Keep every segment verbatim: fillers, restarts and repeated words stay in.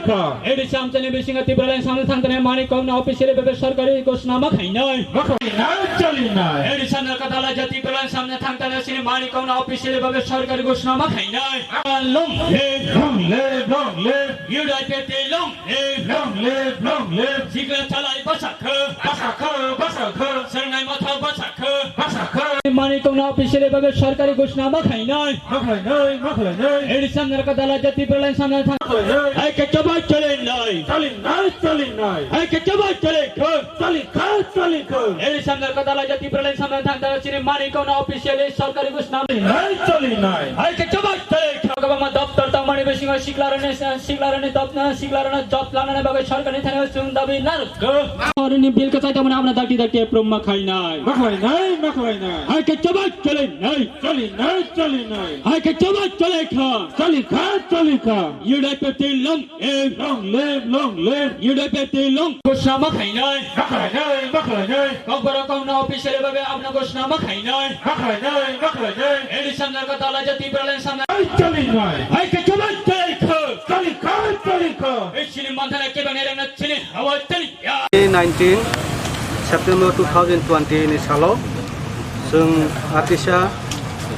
Kha. Edi samchani bisingo Tipraland samne thangtane mani kokno officially bebe sarkari ghosna ma khainai. Ma khainai, chalinai. Edi samne kadala jati Tipraland samne thangtane sini mani kokno officially bebe sarkari ghosna ma khainai. Long live, long live, long live. U D I P F T long live. Long live, long live. Sikla chalai basa kha. Basa kha, basa kha. Sernai matha basa kha. Basa kha. Mani kokno officially bebe sarkari ghosna ma khainai. Ma khainai, ma khainai. Edi samne kadala jati Tipraland samne thang. Ma khainai. Hai ke chobai chalinai. Chalinai, chalinai. Hai ke chobai chalinai. Chalinkha, chalinkha. Edi samne kadala jati Tipraland samne thangtane sini mani kokno officially sarkari ghosna. Nai, chalinai. Hai ke chobai chalinai. Kwbangma doptor tangmani bisingo siklarani, siklarani dopna, siklarani job lanani bagwi sarkari thani chwng dabi narwkha. Orini bill kwchai tongmani abna dakti dakti approve ma khainai. Ma khlainai, ma khlainai. Hai ke chobai chalinai. Chalinai, chalinai. Hai ke chobai chalinkha. Chalinkha, chalinkha. U D I P F T long live. Long live, long live. U D I P F T long. Ghosna ma khainai. Ma khlainai, ma khlainai. Kokborok kokno officially bebe abna ghosna ma khainai. Ma khlainai, ma khlainai. Edi samne kadala jati Tipraland samne. Hai chalinai. Hai ke chobai chalinkha. Chalinkha, chalinkha. Ei sini manthana kebang erang na sini hawa chali. Nineteen September two thousand twenty ni salo chwng Atisa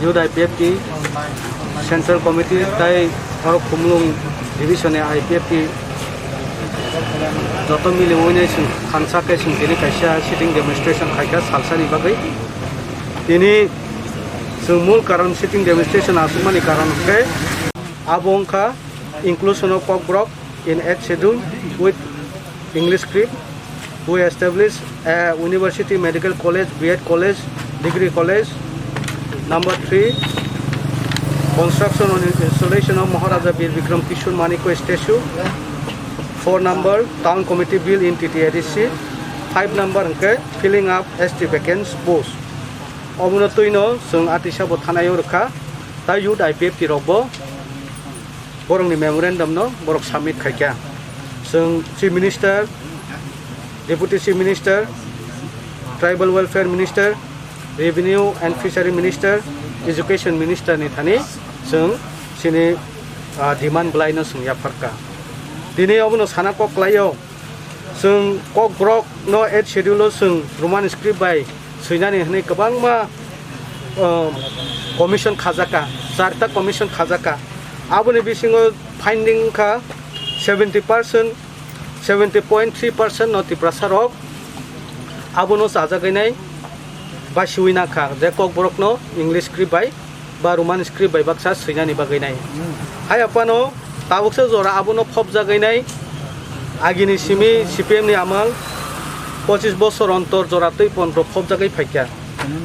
U D I P F T Central Committee tai oro Khumulwng Division ni I P F T joto mili wngwi chwng thansa khe chwng tini kaisa sitting demonstration khaikha salsani bagwi. Tini chwng mul karon sitting demonstration aswkmani karon hwnkhe abo wngkha inclusion of Kokborok in Eighth Schedule with English script. We establish a university, medical college, B Ed college, degree college. Number three, construction and installation of Maharaja Bir Bikram Kishore Manikya statue. Four number, town committee bill in T T A D C. Five number hwnkhe filling up S T vacant post. Omono twino chwng Atisa bo thanai o rwkha, tai youth I P F T rok bo borokni memorandum no borok submit khaikha. Chwng Chief Minister, Deputy Chief Minister, Tribal Welfare Minister, Revenue and Fishery Minister, Education Minister ni thani chwng chini, ah, demand belai no chwng yapharkha. Tini obono sana kok khlaio. Chwng Kokborok no Eighth Schedule o chwng Roman script bai swinani hwnwi kwbangma, uh, commission khajaka, charta commission khajaka. Aboni bisingo finding wngkha seventy percent, seventy point three percent no Tiprasa rok abono chajagwi nai ba siwi nakha je Kokborok no English script bai ba Roman script bai baksa swinani bagwi nai. Hai aphano tabuksa jora abono phobjagwi nai. Agini simi C P M ni amal pochis bosor ontor jora twi pondro phobjagwi phaikha.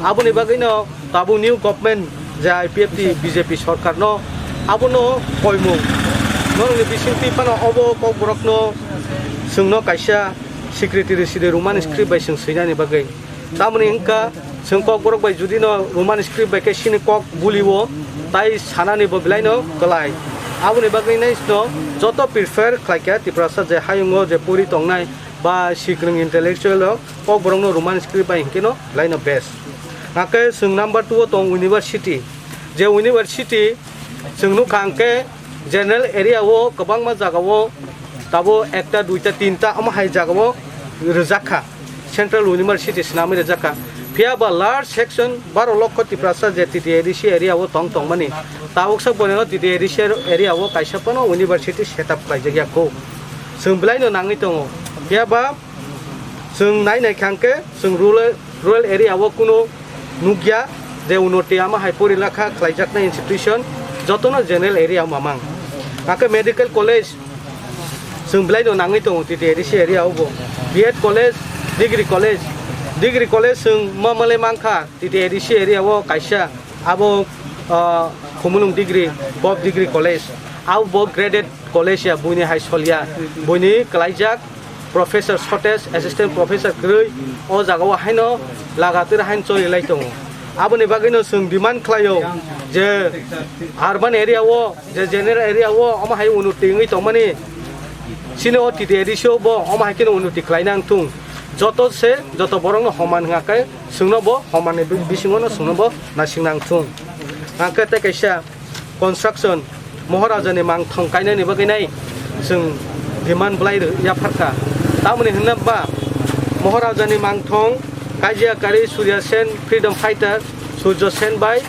Aboni bagwino tabuk new government je I P F T B J P sorkar no abono koimung. Norokni bisingtwi phano obo Kokborok no chwngno kaisa secretary sidi Roman script bai chwng swinani bagwi. Tamoni wngkha, chwng Kokborok bai judino Roman script bai khe chini kok bulio, tai sanani bo belaino kwlai. Aboni bagwi nai no joto prefer khlaikha Tiprasa je hayungo je pori tongnai ba sikrwng intellectual rok Kokborokno Roman script bai hinkhe no belaino best. Hakhe chwng number two o tong university. Je university chwng nukha hwnkhe general area o kwbangma jaga o tabo ekta, duita, tinta omo hai jaga o rwjak kha. Central University swnamwi rwjak kha. Phiya ba large section baro lokho Tiprasa je T T A D C area o tong tongmani. Tabuksa boino T T A D C area o kaisa phano university set up khlaijak ya kho. Chwng belaino nangwi tongo. Phiya ba chwng nai nai kha hwnkhe chwng rural, rural area o kuno nukya je unoti ama hai pori lakha khlaijaknai institution jotono general area o mamang. Hakhe medical college chwng belaino nangwi tongo T T A D C area o bo. B Ed college, degree college, degree college chwng mamale mankha T T A D C area o kaisa abo, ah, Khumulwng degree, Bob degree college. Abo bo graded college ya, buini hai solya, buini kwlaijak professor shortage, assistant professor kwrwi, o jaga o haino lagatwr haino choli lai tongo. Aboni bagwino chwng demand khlaio je urban area o, je general area o omo hai unnoti wngwi tongmani, chini o T T A D C o bo omo hai kheno unnoti khlaina wngthung. Joto se, joto borokno homan hwnkha khe chwngno bo homanni bi-, bisingo no chwngno bo naisingna wngthung. Hwnkha khe tei kaisa construction, Maharaja ni mangthong kainani bagwi nai chwng demand belai rw yapharkha. Tamoni hwnba Maharajani mangthong kaijia kari Surya Sen, freedom fighter Surya Sen bai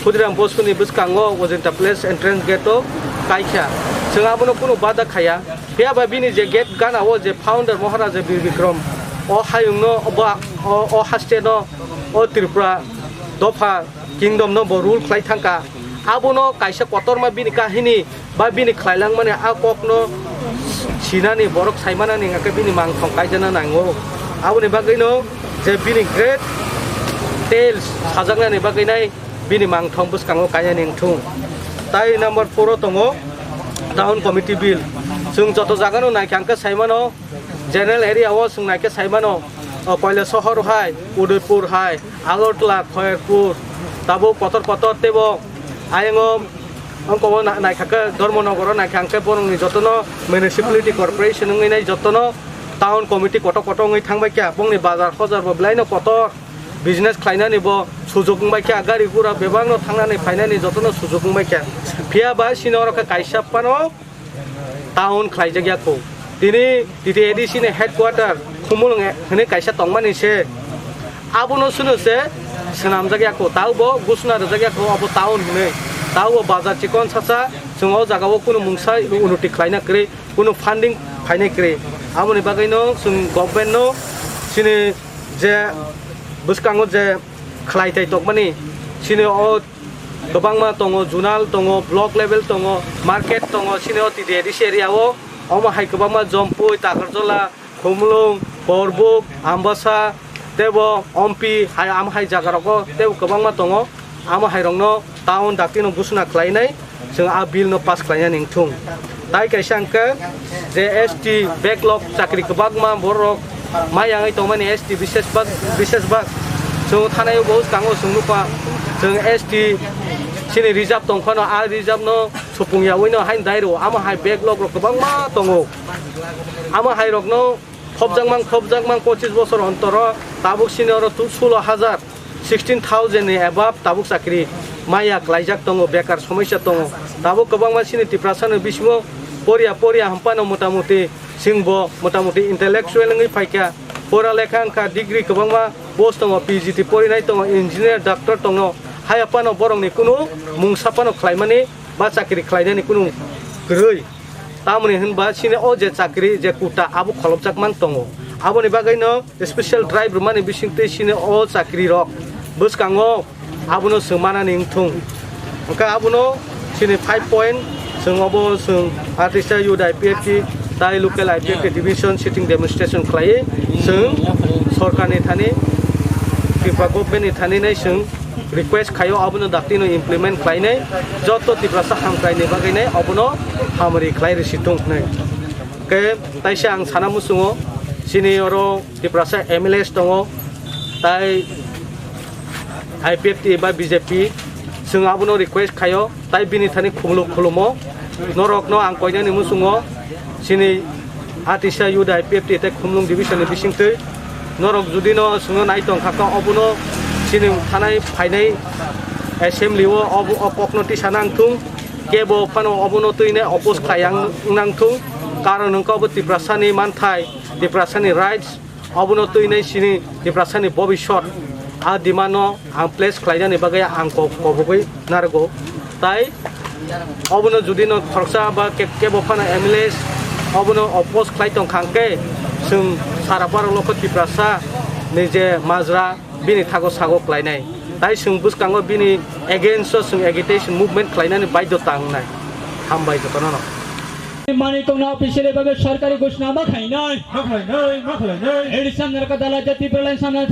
Khudiram Bosuni bwskango Ojenta Place entrance gate o kaikha. Chwng abono kunu bada khaya. Phiya ba bini je gate gana o je founder Maharaja Bir Bikram o hayungno oba o, o haste no o Tripura dopha kingdom no bo rule khlai thangkha. Abono kaisa kotorma bini kahini ba bini khlailangmani a kokno sinani borok saimanani hwnkhe bini mangthong kaijana nango. Aboni bagwino je bini great tales sajaknani bagwi nai bini mangthong bwskango kainani wngthung. Tai number four o tongo town committee bill. Chwng joto jagano naikha hwnkhe saimano, general area o chwng naikhe saimano, o Koilasohor hai, Udaipur hai, Agartala, Khairpur, tabuk kotor kotor teibo ayang o, ang kobo na-, naikha khe Dharmanagar o naikha hwnkhe borokni jotono municipality corporation wngwi nai jotono town committee kotor kotor wngwi thangbai kha, bongni bazar hojar bo belai no kotor, business khlainani bo sujok wngbai kha, gari gura bebak no thangnani phainani jotono sujok wngbai kha. Phiya ba sini oro khe kaisa phano town khlaijak ya kho. Tini T T A D C ni headquarter Khumulwng hwnwi kaisa tongmani se. Abono suno se swnamjak ya kho. Tao bo gusuna rwjak ya kho abo town hwnwi. Tao bo bazar chikon sasa chwng o jaga o kunu mungsa unuti khlaina kwrwi, kunu funding phainai kwrwi. Aboni bagwi no chwng government no chini je bwskango je khlai tai tongmani, chini o kwbangma tongo, zonal tongo, block level tongo, market tongo, chini o T D A D C area o. Omo hai kwbangma Jompui, Takarjola, Khumulwng, Korbuk, Ambasa, teibo Ompi, hai, amo hai jaga rogo teibo kwbangma tongo. Amo hai rokno town dakti no gusuna khlainai. Chwng a bill no pass khlainani wngthung. Tai kaisa hwnkhe je S T backlog chakri kwbangma borok mai yangwi tongmani S T bises bak, bises bak. Chwng thanai bo kango chwng nukha chwng S T chini reserve tongphano a reserve no supung yawi no hain dai rwo. Amo hai backlog rok kwbangma tongo. Amo hai rokno Khopjakmang, khopjakmang pochis bosor ontoro tabuk sini oro tu sulo hajar, sixteen thousand ni above tabuk chakri maya klaijak tongo, bekar somosya tongo. Tabuk kwbangma sini Tiprasa ni bisingo poria poria hampano motamuti singbo motamuti intellectual wngwi phaikha. Pora lekha wngkha, degree kwbangma post tongo, P G T porinai tongo, engineer, doctor tongo. Haya phano borokni kunu mungsa phano khlaimani ba chakri khlainani kunu kwrwi. Tamoni hwnba sini o je chakri je quota abo kholopjak mang tongo. Aboni bagwi no special drive rwmani bisingtwi sini o chakri rok bwskango abono chwng manani wngthung. Hwnkhe abono sini five point chwng obo chwng Artista Youth I P F T tai local I P F T division sitting demonstration khlaiwi chwng sorkarni thani Tripura government ni thani nai chwng request khaio abono dakti no implement khlainai, joto Tiprasa hamkrai ni bagwi nai abono hamari khlai rwsi tong hwnwi. Khe taisa ang sana muchungo chini oro Tiprasa M L As tongo, tai I P F T ba B J P, chwng abono request khaio, tai bini thani khumuluk khulumo norokno ang koinani muchungo chini Atisa Youth I P F T tei Khumlung Division ni bisingtwi norok judi no chwngno nai tong kha, khe obono chini thanai phainai assembly o obo o kokno tisa nang thung, kebo phano obono twi nai oppose khlai yang nang thung, karon hwnkhe obo Tiprasa ni manthai, Tiprasa ni rights, obono twi nai chini Tiprasa ni bobisot a demand no ang place khlainani bagwi ang kok-, kobogwi narwgo. Tai obono judi no khoroksa ba ke-, kebo phano M L A obono oppose khlai tong kha hwnkhe, chwng sara para lokho Tiprasa ni je majra bini thago sago khlainai. Tai chwng bwskango bini against o chwng agitation movement khlainani baidhota wngnai. Hambai jotono no. Mani tongna officially babe sarkari ghosna ma khainai. Ma khlainai, ma khlainai. Edi samnarka dala jati pralai samna